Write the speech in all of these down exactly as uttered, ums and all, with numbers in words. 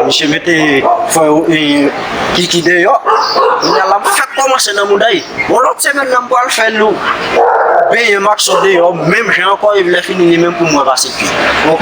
Misye mete frè, e, Kiki deyò. Kounye a l ap fèk kòmanse nan mouda l. Bon, lòt semèn nan, m pral fè nou benyen Maxo deyò, menm jan ankò, epi lè fini, li menm pou mwen pase pye. Bon.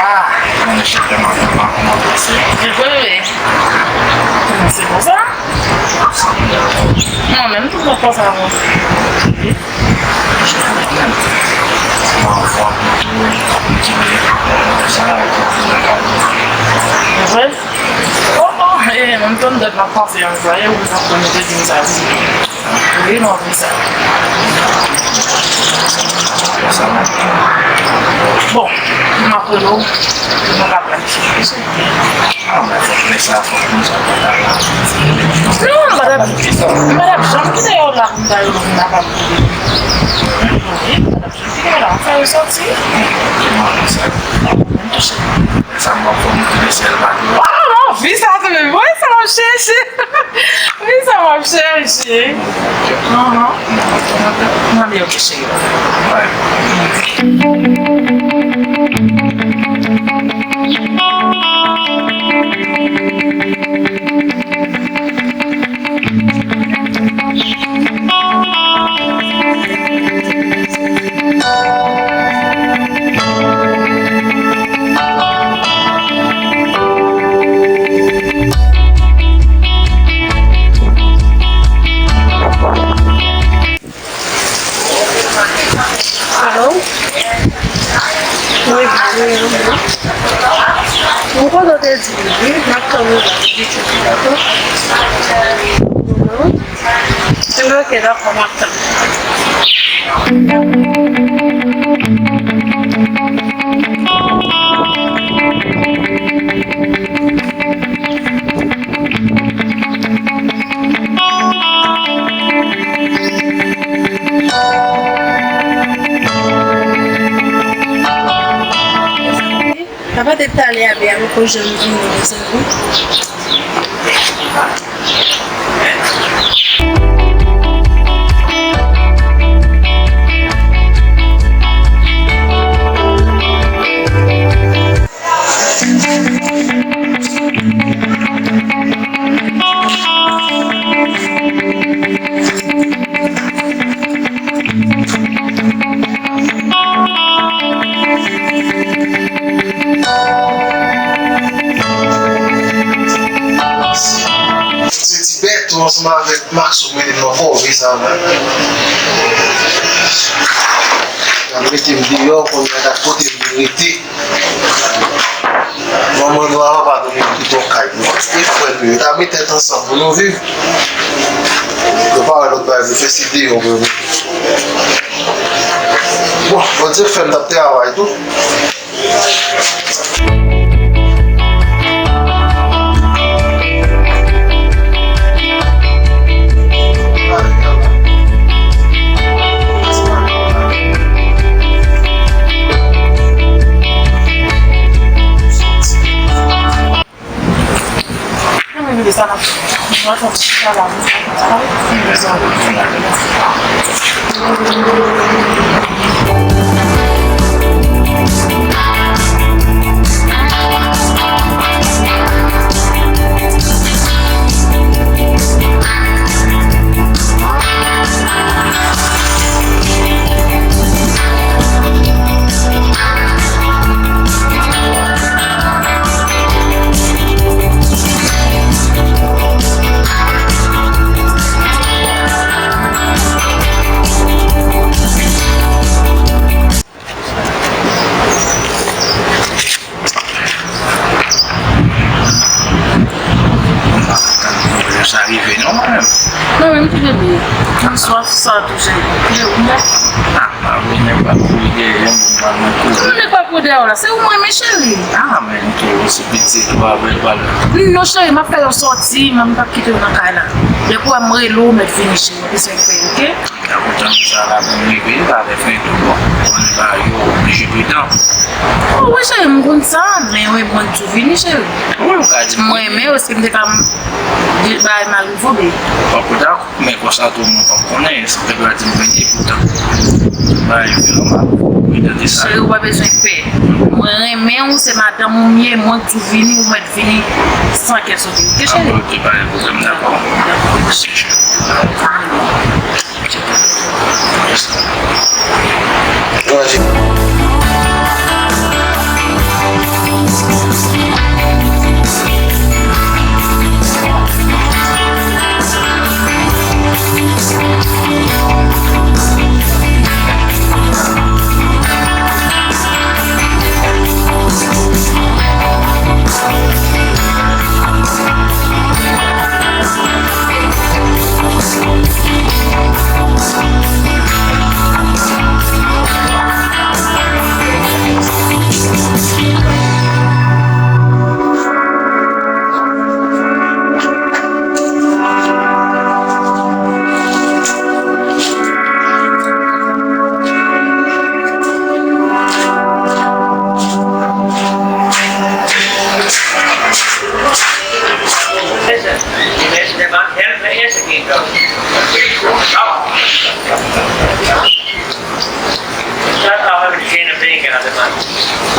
Ah, mwen chita nan kòman kòman pase. Wi, wi. Se konsa? Mwen menm tou mwen konsa mwen. Wi. Oh, oh, eh, mwen tann dat m ap pase anplwaye, ou sa konn te di m sa tou. Wi, non, wi, sa. Bon, m ap rele w, nou ka planifye. Non, m pa t ap, m pa t ap janm kite yo la pou m ta rele w pou m ta pale. Wi, m pa t ap janm kite yo la, m fè yo soti. Sa m ap fè, m kite syèl pa nou. Ah, non, vi sa tou, men, wi, sa m ap chèche. Wi, sa m ap chèche. Ahan. Mande yo ke cheri. Alo? Wi, wi, wi. Mwen konnen w te di wi, m ap tann ou la, wi, dakò? Mhm. Enben, oke, dakò, m ap tann. Papa te talè a, men a poko janm vini, mezanmi. Se ti bèt ou ansanm avèk Max ou mete m nan kò, wi, sa, men. N ap mete m deyò, kounye a, gad kote m vin rete. Manman nou a papa nou menm ki te yon kay pou nou. E frè nou yo ta met tèt ansanm pou nou viv. Nou pa wè lòt bagay pou fè se deyò pou nou. Bon, Bondye fè m t ap travay tou. Bebe, m swaf sa tou, cheri. Bebe, ou mèt. Ah, ah, ou nèg pa kouri dèyè m, ou pa nan kouri. Ou nèg pa kouri dèyè w la, se ou mwen renmen, cheri. Ah, men tou, se pitit ou avè l pral. Non, cheri, m ap fè yon sòti, men m p ap kite w nan kay la. Depi w wè m rele w, ou mèt vini, cheri, ou bezwen fè, oke? Nan kontan sa la pou m rive, pa fè fè tou bon. Konnen ba yo oblije pridan. Oh, wi, cheri, m konn sa, men wi, mwen tou vini, cheri. Wi, ou ka di. Mwen renmen, osi m te ka m, bay malgre fobi. Pa pou ta. Men konsa tou, mwen pa konnen, sa te dwa di m vini, poutan. Bagay yo fè anba, mwen tande sa. Cheri, ou pa bezwen pè. Mwen renmen w, se madanm ou m ye, mwen k di w vini, ou mèt vini san kè sote. Oke, cheri? Ah, bon, oke, pa gen pwoblèm, dakò. Dakò. Mèsi, cheri.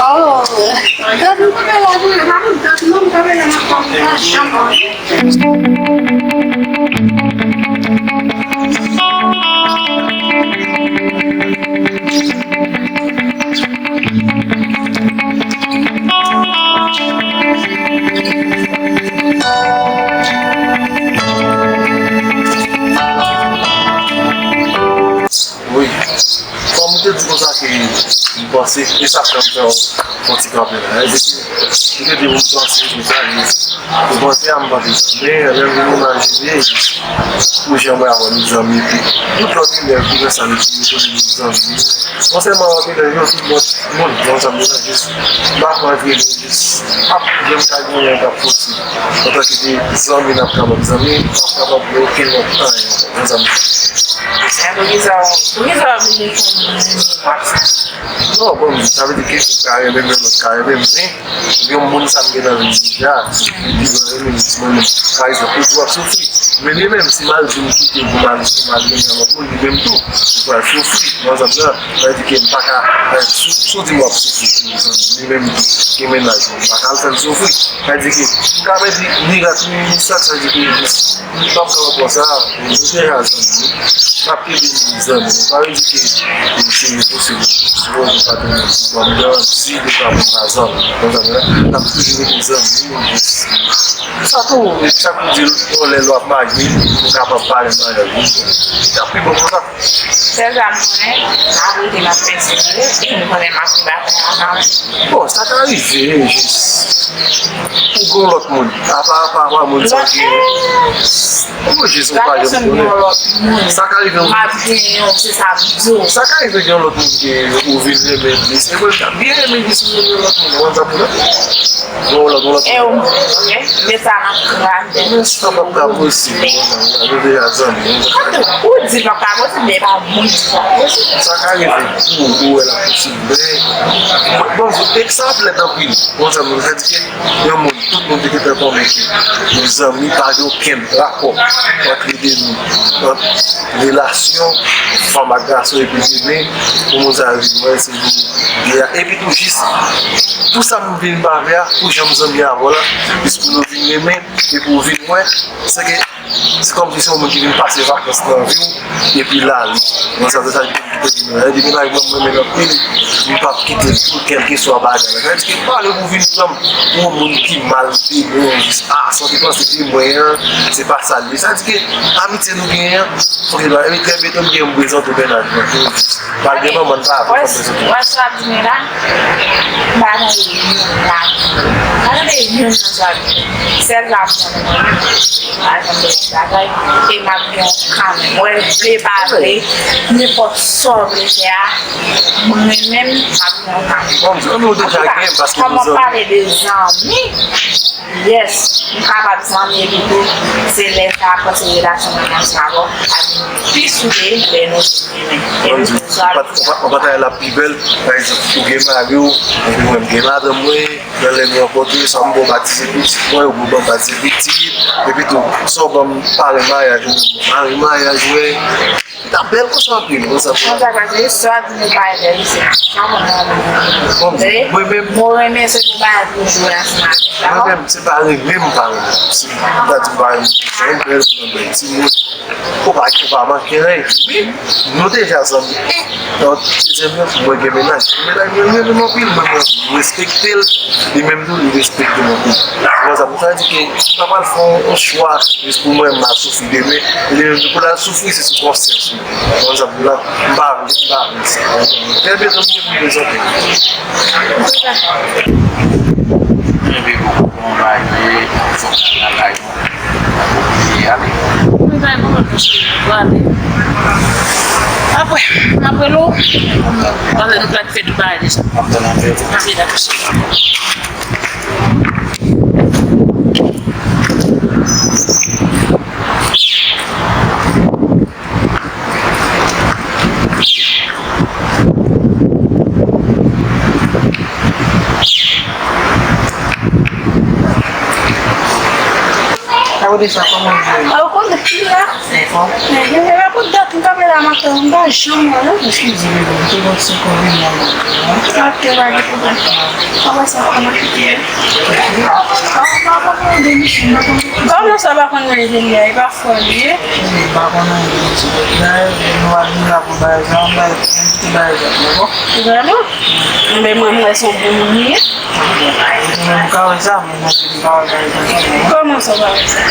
Oh, dat nou pa la, dat nou pa la, janm. Wi. Kòm ou te di konsa ke m panse, e sa fè m fè yon, yon ti kanpe la. Sa vle di ke ou te di pou m panse konsa, e ou panse a m panse sa. Men lè m vin imajine pou jan mwen avè w nou zanmi, epi tout lòt elèv ki nan sal yo, ki yo konnen nou zanmi. Non sèlman lòt elèv yo, tout lòt moun, nou zanmi la, jis m pa kwè ke nou jis ap janm ka gen yon k ap posib. Antanke de zanmi, n ap kapab zanmi, n ap kapab gen okenn lòt anyen ankò, nou zanmi. Sa poukisa, poukisa w ap vin fè m renmen w konsa? Non, bon, sa vle di ke ou ka renmen m, lòt ka renmen m, men yon moun sa m gen nan vi m deja, li va renmen m, mwen menm. Pa egzanp, ou di w ap soufri, men li menm, si m al di m kite pou m al, pou m al renmen lòt moun, li menm tou, li pral soufri. Mwen, sa vle di ke m pa ka, si, si w di m w ap soufri pou zanmi, li menm tou, gen mennaj, mwen pa ka al fè l soufri. Sa vle di ke m ka pèdi mirak, mi, mi sa, sa vle di ke m p ap kapab konsa, nou deja zanmi, n ap kenbe zanmi. Sa vle di ke se enposib pou w pa te renmen m, si w pa m grandi, nou pa pou pa zanmi. Bon, zanmi la, n ap toujou rete zanmi, jis. Sa tou, sa pou di, yon lè lè w ap marye, ou kapab pale maryaj ou. Sa pi bon konsa. Sèl sa m konnen, m ap rete, m ap pèsevere, e m konnen m ap gen batay la kanmenm. Bon, sa ka rive, jis. Ou gen lòt moun. Apa, apa, apa, moun sa ki. Lòt, eh, ou jis ou pa janm konnen. Sa ka rive. M ap gen yon, se sa m di w. Sa ka rive gen lòt moun ki ou vin renmen plis. E mwen, m ta byen renmen plis ou renmen lòt moun. Ou konn sa pou la? Bon, lòt, bon, lòt. E ou, men sa nan kraze. Men sa p ap ka posib. Bon, nou deja zanmi. Ou di l p ap ka posib, men e pa mwen ki fè l posib. Sa ka rive pou ou wè l ap posib, men, bon, bon, egzanp lèd anpil. Bon, sa moun fè di ke yon moun, tout moun te gentan konnen ke nou zanmi, pa gen okenn rapò ant li de nou, ant relasyon fanm ak gason, epi demen, pou moun sa yo vin wè, se pou byen. Epi tou jis, pou sa m vin pa vle a, pou jan m zanmi avè w la, jis pou nou vin renmen, epi w vin wè, se ke se kòmsi se yon moun ki vin pase vakans nan vi w, epi l ale. Bon, sa, se sa ki te di mwen. Li di, "Mennaj mwen, mwen renmen l anpil, m p ap kite l pou kèlkeswa bagay la." Sa vle di ke m pa vle pou w vin pran m pou yon moun ki mal de mwen, jis, ah, sa w te panse de mwen an, se pa sa l ye. Sa vle di ke amitye nou genyen an, fòk li ba, epi trè byento m gen m prezante w mennaj mwen. Pral gen manman l pa avè, fòk prezante w. Wè sa w ap di mwen la? M Pa tande youn nan sa. Pa tande youn nan sa. Sèl sa m konnen mwen menm, pa janm fè ti bagay. E m ap gen yon kanmenm. Mwen vle pa vle, nenpòt sa w vle fè a, mwen menm, m ap gen yon kanmenm. Bon, zanmi w deja gen, paske kòman pale de zanmi, yes, m kapab zanmi epi tou, se lè sa a, panse relasyon mwen ansanm avè w ap vin pi soude lè nou renmen. Epi tou sa, w pa ta la pi bèl, pa egzanp, ou gen mari w, epi mwen m gen madanm mwen, nan lè nou rankontre, sa m ba w batize pitit mwen, ou ban m batize pitit, epi tou, sa w ban m pare maryaj mwen, mari maryaj mwen, li ta bèl konsa anpil, konsa. Konsa, paske sa di nou pa bèl, se sa mwen renmen. Bon, mwen menm, mwen renmen se pou bagay pou jwe ansanm avèk la. Mwen menm, se pa renmen m pa renmen, se m ta di m pa renmen, se yon bèl moun, yon bèl timoun. Ou pa, ou pa manke anyen. Wi, nou deja zanmi. Donk, dezyèm nan, mwen gen mennaj. Mennaj mwen renmen m anpil, mwen, mwen respekte l. Li menm tou, li respekte m anpil. Konsa, pou sa di ke m pa pral fè yon, yon chwa jis pou mwen, m al soufri demen. E li menm tou, pou l al soufri, se sou konsyans li. Konsa, pou la, m pa vle, m pa vle sa. Trè byen, zanmi, pou prezante. Mwen renmen pou mwen, mwen fòk nan lakay. Mwen bay mwen mwen cheri, mwen ale. Apre, apre nou, pandan nou pral fè tout bagay deja. M ap tann apre. Ok, dakò, cheri. Sa kote sa, kòman w ye? A, ou konnen, m la. Anfòm? Enhen, e pa pou dat m kanpe la maten, m pa janm wè, non. Eskize, bebe, m te konn se konbyen nan. Ok, pa gen pwoblèm. Kòman sa, kòman ki te ye? Kòman sa, pa konn manje li a, e pa fò li ye? M pa konn anyen, ti bebe. Dayè, nou pa vin la pou bagay sa, m pa vin kite bagay sa, dakò? Vrèman? Enben, mwen, m wè se yon bon moun li ye. Mwen, m ka wè sa, men mwen, Kòman sa w pa wè sa?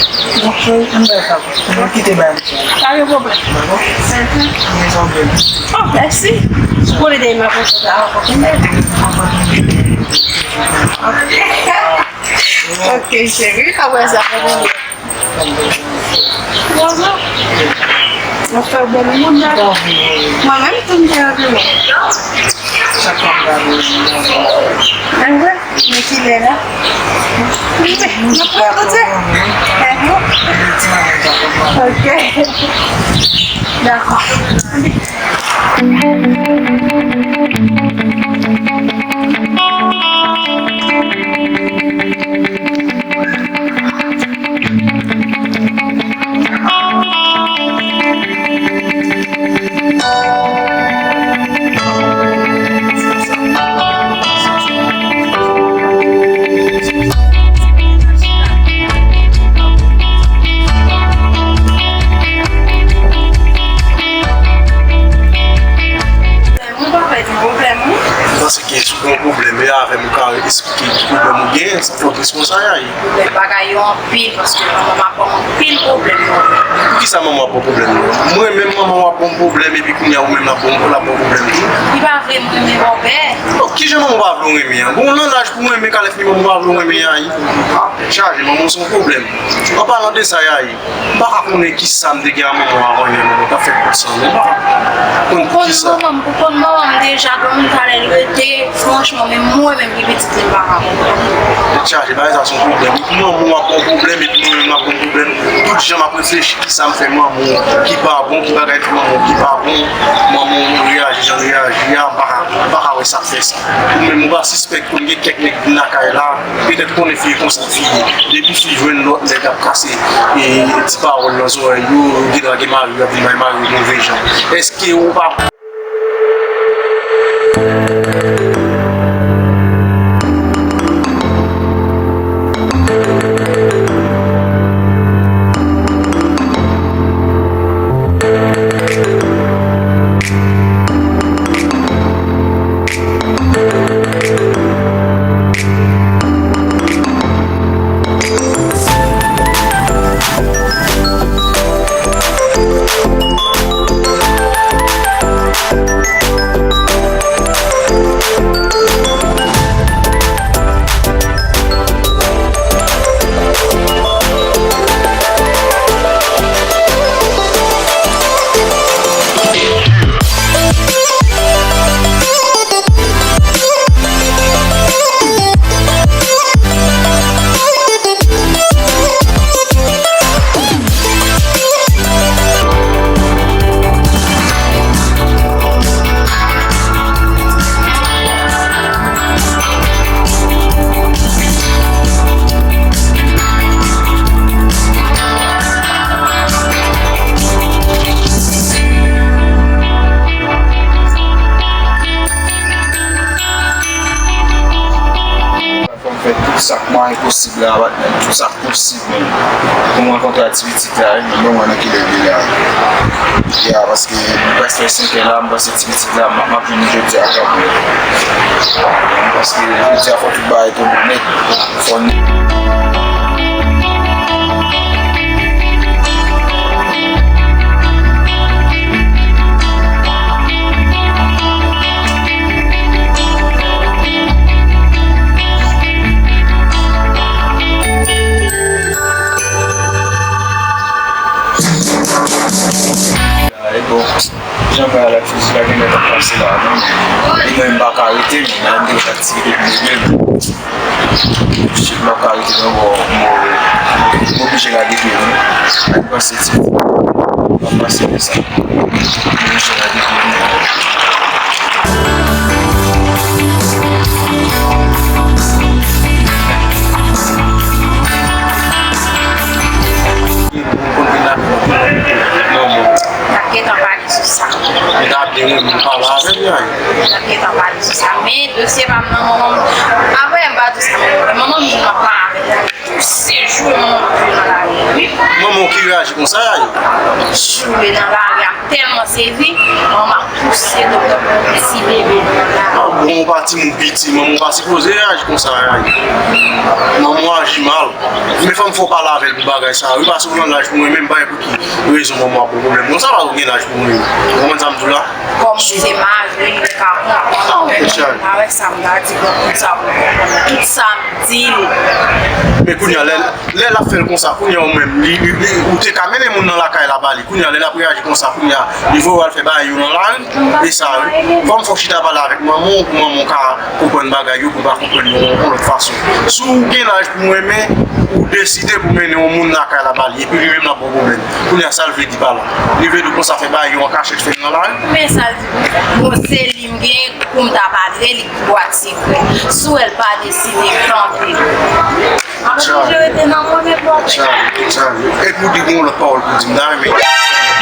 Bon, cheri, ann bay sa. Nou kite bay misye. Pa gen pwoblèm. Dakò? Enhen. Gen sa w vle. Oh, mèsi. Ou konnen dèyè m ap kontan ankò. Ok, cheri, apre sa, pa gen pwoblèm. Bonjou. Mwen fè w bèl moun la. Mwen menm tou m te anvi wè. Sa kòm gade. Enhen. Men kilè la? Mwen pran kote. Enhen. Ok. Dakò. Mwen pa pè di pwoblèm, wi. Paske si w gen yon pwoblèm, e avè m ou ka esplike ki pwoblèm ou gen, sa fè w tris konsa, Yayi. Pwoblèm bagay yo anpil, paske manman m ap ban m anpil pwoblèm yo. Poukisa manman w ap ban w pwoblèm yo? Mwen menm, manman w ap ban m pwoblèm, epi kounye a ou menm l ap ban w, l ap ban w pwoblèm tou. Li pa vle m renmen bòbè. Bon, kijan manman w pa vle w renmen an? Bon, nan laj pou w renmen, kalèf ni manman w pa vle w renmen, Yayi. Tèt chaje, manman w se yon pwoblèm. An palan de sa, Yayi, m pa ka konnen kisa m te gen ak manman w avan yè, manman w t ap fè tout sa, non, m pa ka konn poukisa. Ou konn manman m, ou konn manman m deja, gen moun talè l rete, franchman, men mwen menm ki pitit li, m pa ka konprann. Tèt chaje, bagay sa se yon pwoblèm. Epi manman w ap ban w pwoblèm, epi mwen menm m ap ban w pwoblèm. Tout jan m ap reflechi, kisa m fè manman w ki pa bon, ki bagay m fè manman w ki pa bon, manman w reyaji jan l reyaji a, m pa ka, m pa ka wè sa k fè sa. Ou menm ou pa sispèk konn gen kèk nèg vin lakay la, petèt konnen fi konsa fi ye. Depi fi jwenn lòt nèg ap kase e ti pawòl nan zòrèy yo, yo gen dwa gen mari yo ap vin bay mari yo move jan. Èske ou pa Fè tout sa k mwayen posib la, patnè, tout sa k posib menm. Pou m rankontre ak ti pitit la, wi, men mwen nan kilè m ye la. Ya, paske m prèske fè senk an la, m panse ti pitit la, m ap, m ap jwenn li jodi a kanmenm. Paske jodi a fò tout bagay tonbe nèt. Fò n E bon, jan bagay la, ti la genlè t ap pase la, non? E mwen, m pa ka rete, men la, m gen lòt aktivite pou mwen menm. Shit, m pa ka rete non, bon, m, m oblije lage pye m. Ak panse ti, m ap panse de sa. M oblije lage pye m. Pou vin ak non, bon. N ap gentan pale sou sa. Li ta byen renmen pale avè m, Yaya. N ap gentan pale sou sa. Men dosye pa m nan manman m. Apre, m pa di sa, men manman m, m ap pale avè l. Tou sejou manman m ap viv nan lari a, wi. Manman w ki reyaji konsa, Yaya? Joure nan lari a, m tèlman sezi, manman m ap pouse doktè pou yon ti bebe nan lari a. Bon, ou pa timoun piti, manman w pa sipoze reyaji konsa, Yaya. Manman w aji mal. Men fò m fè w pale avè l pou bagay sa a, wi, paske ou nan laj pou mwen menm, pa gen pou ki rezon manman w ap ba w pwoblèm konsa, paske ou gen laj pou mwen. Ou konprann sa m di w la? Kòm se mari m, li ka konprann. Avèk sa m ta di, konprann sa pou konprann. Tout sa m di l. Men kounye a, lè, lè l ap fè l konsa, kounye a ou menm, li, li, li, ou te ka mennen moun nan lakay la ba li. Kounye a, lè l ap reyaji konsa, kounye a, li voye w al fè bagay yo nan lari. E sa, wi. Fò m fè w chita pale avèk manman w, pou manman w ka konprann bagay yo, pou pa konprann yo yon lòt fason. Si w gen laj pou mwen, men ou deside pou mennen yon moun lakay la ba li, epi li menm l ap ba w pwoblèm. Kounye a, sa l vle di pa la? Li vle di w konsa fè bagay yo an kachèt, fè l nan lari? Men sa l di pou mwen. Bon, se li m gen pou m ta pale, li ki bwat sekrè. Si w wè l pa deside kanpe. M ap oblije rete nan mwen, men bon. Epi w di gon lòt pawòl pou di m, m ta renmen.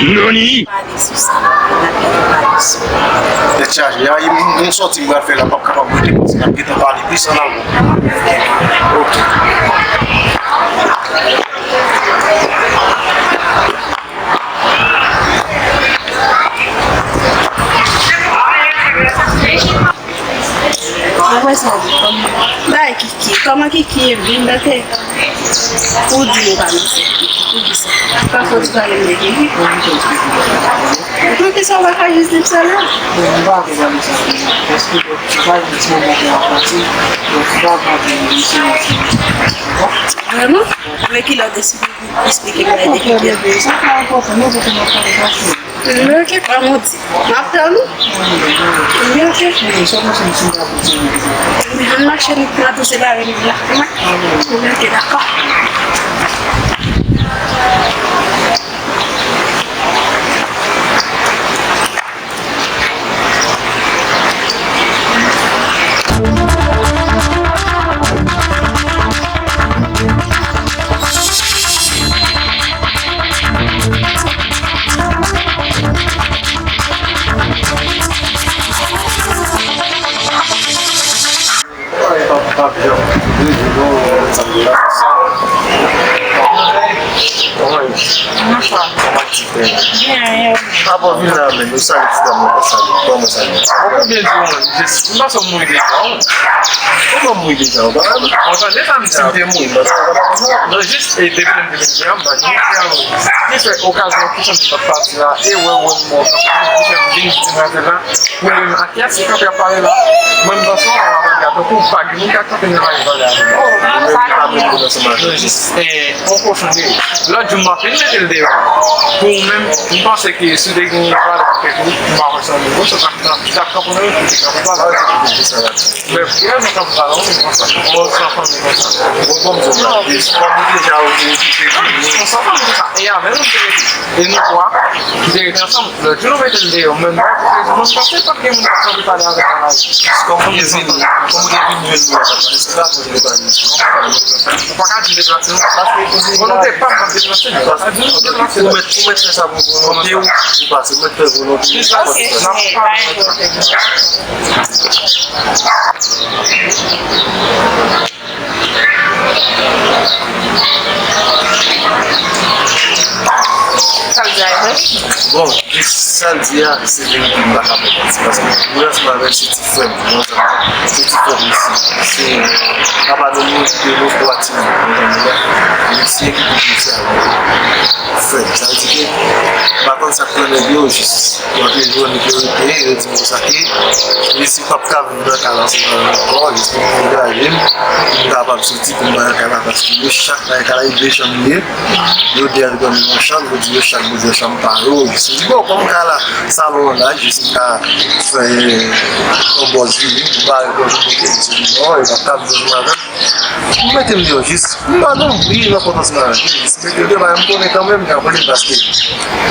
Nani? Pale sou sa, n ap gentan pale sou. Tèt chaje. A, m, m, yon sòti m pral fè la, m p ap kapab rete, paske n ap gentan pale plis an amont. Ok. Apre sa, bagay Kiki, kòman Kiki ye vin, tante? Ou di nou pa nan sèk Kiki, poukisa? Pa fò ti pale m de Kiki. Poukisa ou pa ka jis di m sa la? Bon, m pa vle pale sa, paske, bon, m pa vle ti manman gen ap pati, bon, m pa vle misye nan sèk Kiki. Vrèman? Men kilè w deside esplike m la de Kiki? Sa pa enpòtan, nenpòt lè m ap pale sa. Ok, pa manti. M ap tann ou. Wi, ok. Ann mache, nou pral tou separe nou la. Ok, dakò. Bonswa. Byen, e ou? Apa w vin la menm, ou salye ti dam nan, pa salye, kòman sa ye? Mwen konn byen di w, mwen, jis, m panse w mouri deja, wi. Kòman m mouri deja? Ou pa wè m? Ou tande sa m di? Si m te mouri, m panse w pa t ap mouri. Non, jis, e, depi lè m te vin di a, m pa t vin di a, wi. Ki fè okazyon ki fè m t ap pati la, e wè, wè m mò, ki fè m vin di m afè la. Mwen menm ak kiyès ki kanpe ap pale la? Mwen m panse w avè gade tankou pa gen moun k ap kanpe nan lari pale avè m. Oh, sa gen moun ansanm avè m. Non, jis, eh, on kochon de. Lòt jou m ap vin mete l deyò. Pou ou menm, m panse ke si w te gen yon valè pou fè tou, m pa wè sa nouvo, sa t ap, t ap kanpe nan yo, pou te kanpe pale avè m. Men, pou rezon kanpe pale, mwen konsa. On san fanmi konsa. Bon, bon, bon, bon. Kòm ou deja okipe, on san fanmi konsa. E avè l, m te rete. E nou twa, ki te rete ansanm. Lòt jou nou mete l deyò, men mwen, mwen panse pa t gen moun k ap kanpe pale avè m nan lari. Kòman w te vin, kòman w te vin jwenn nou la? Ou pa ka di m deplase non. Bon, nou te pa m ap deplase. Sa di nou deplase. Ou mèt, ou mèt fè sa pou volonte ou, ou pa, ou mèt fè volonte ou. Ok, n ap pale. Ok. N ap pale. Bon, jis sa l di a, se verite, m pa ka fè manti, paske mwen ansanm avè l, se ti frè m, mwen ansanm avè l, se ti frè m isi. Se papa nou, nou te nou twa timoun, mwen ansanm avè l. Mesye ki pou piti a, frè m. Sa vle di ke, m pa konn sa k pran nèg yo, jis, yo antre jwenn ke yo te, yo di konsa ke, mesye p ap ka viv nan kay la ansanm avè m ankò, jis pou m degaje m, pou m kapab soti, pou m bay nan kay la, paske yo chak nan kay la, e de chanm li ye. Yo di al dòmi nan chanm, yo di yo chak bezwen chanm pa yo. Yo di, bon, kòm kay la, salon an laj, jis m ka fè yon bòz vini, m bare kò m kote, yo di non, yo p ap ka viv ansanm avè m. M mete m deyò jis, m pa gen yon bri nan pòt ansanm avè m, jis m mete m deyò, m konnen kanmenm, m ka konnen paske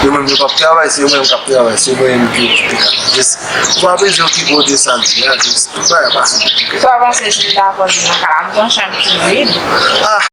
yo menm yo p ap travay, se yo menm k ap travay, se yo menm ki okipe kay la. Jis, ou pa bezwen okipe w de sa l di a, jis, tout bagay pase. Sa w panse si m ta vòlè nan kay la, m gon chanm ki vid. Ah!